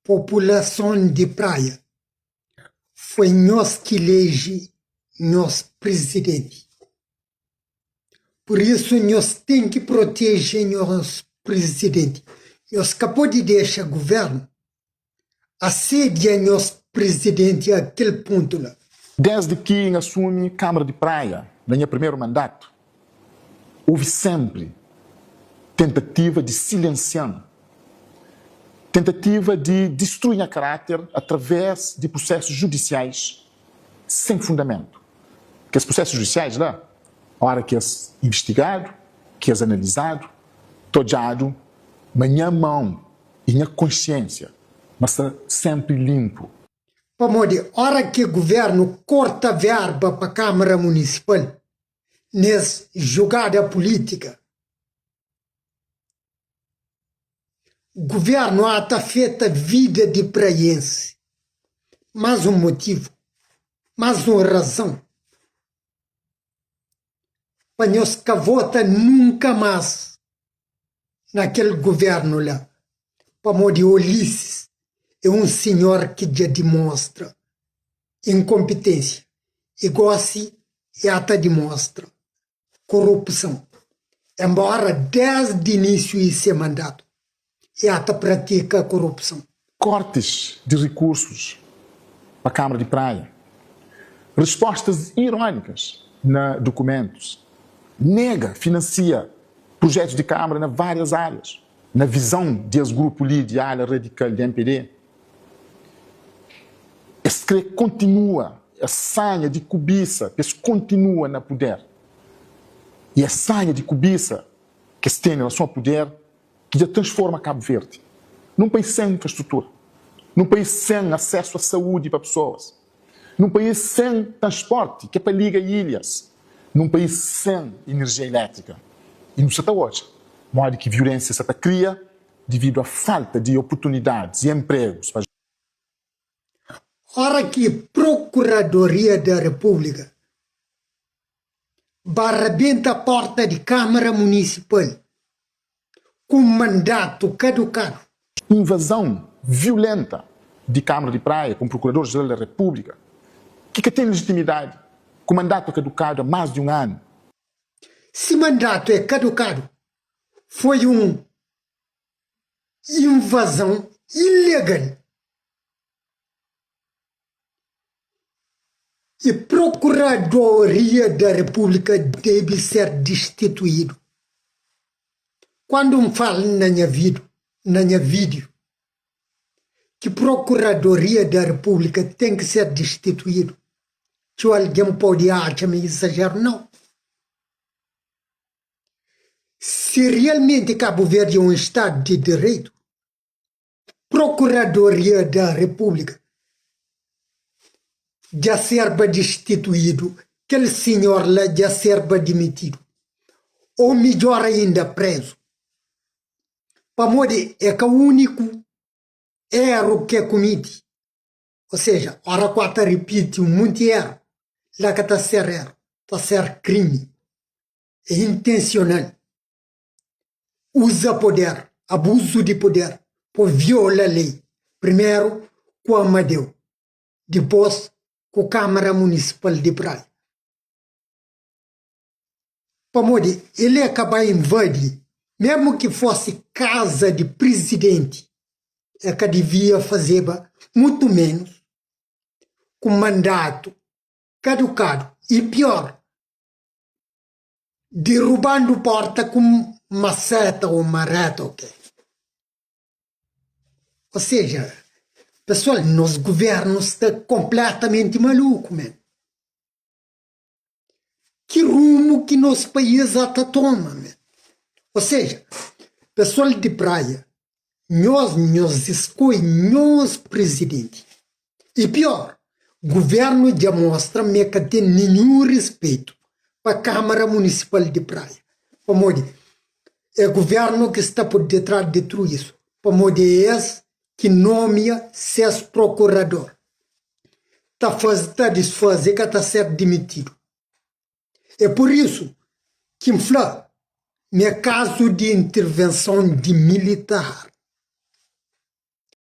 Populason di Praia, foi nhos ki ileje nhos prizidenti. Pur isu nhos ten ki proteje nhos prizidenti. Nhos ka pode dexa guvernu asedia nhos prizidenti a kel pontu la. Desdi ki N asumi Kamara di Praia na nha primeru mandatu, houve senpri tentativa di silensia-m, tentativa di distrui nha karáter através di prusésus judisiais sen fundamentu. Kes prusésus judisiais la, óra ki es investigadu, ki es analizadu, ta odjadu ma nha mon i nha konsiénsia ma sta sénpri linpu. Pamodi ora ki guvernu korta verba pa Kamara Munisipal nes jugada pulitika, guvernu ata afeta vida di praiensi. Mas un motivu, mas un razon pa nhos ka vota nunka mas na kel guvernu la, pamodi Ulisses é un sinhor ki dja dimostra inkonpitensia i gosi e ata dimostra korupson, enbora desdi inisiu di se mandatu e ata pratika korupson. Kortis di rikursus pa Kamara di Praia, rispostas irónikas na dukumentus, nega finansia prujetus di Kamara na várias árias. Na vizon di es grupu li di ala radikal di mpd, es kre kontinua es sanha di kubisa pa es kontinua na puder. I es sanha di kubisa ki es tene na so puder ki dja transforma Kabu Verdi nun país sen infrastrutura, nun país sen asesu a saúdi pa pesoas, nun país sen transporti ki é pa liga ilhas, nun país sen inerjia ilétrika. I nu sa ta odja modi ki viulensia sa ta kria dividu a falta di oportunidadis i enpregus pa. Ora ki Prokuradoria da Repúblika ba rabenta porta di Kamara Munisipal ku un mandatu kadukadu. Invazon viulenta di Kamara di Praia ku un Prokurador-Jeral da Repúblika ki ka ten lejitimidadi, ku mandatu kadukadu a más di un anu. Si mandatu é kadukadu, foi un invazon ilegal i Prokuradoria da Repúblika debe ser distituídu. Kuandu N fala na nha vidu, na nha vídiu, ki Prokuradoria da Repúblika ten ki ser distituídu, txeu algen pode atxa ma é izajeru. Nau. Si realmenti Kabu Verdi é un Stadu di Direitu, Prokuradoria da Repúblika dja serba distituídu, kel sinhor la dja serba dimitidu, ou midjor ainda prezu, pamodi é ka úniku eru ke kumiti, ou seja, ora ku ata ripiti un munti eru, la ka ta ser eru, ta ser krimi, é intensional. Uza poder, abuzu di poder pa viola lei, primeru ku Amadeu, dipos ku Kamara Munisipal di Praia. Pamodi el e ka ba invadi, mesmu ki fosi kaza di prizidenti, e ka divia fazeba, mutu menus ku mandatu kadukadu i pior, Derrubandu porta ku maseta ou mareta ou ke. Ou seja, pessoal, nos governo sta completamente maluco man. Ki rumo ki nos país ata toma man? Ou seja, pessoal di Praia, nhos nhos escolhe nhos presidente. I pior, guvernu dja mostra ma e ka ten ninhun rispetu pa Kamara Munisipal di Praia, pamodi e guvernu ki sta pur detras di tudu isu, pamodi e es ki nomia ses prokurador. Ta faze, ta disfaze, ka ta ser dimitidu. E pur isu ki N fla ma e kazu di intervenson di militar.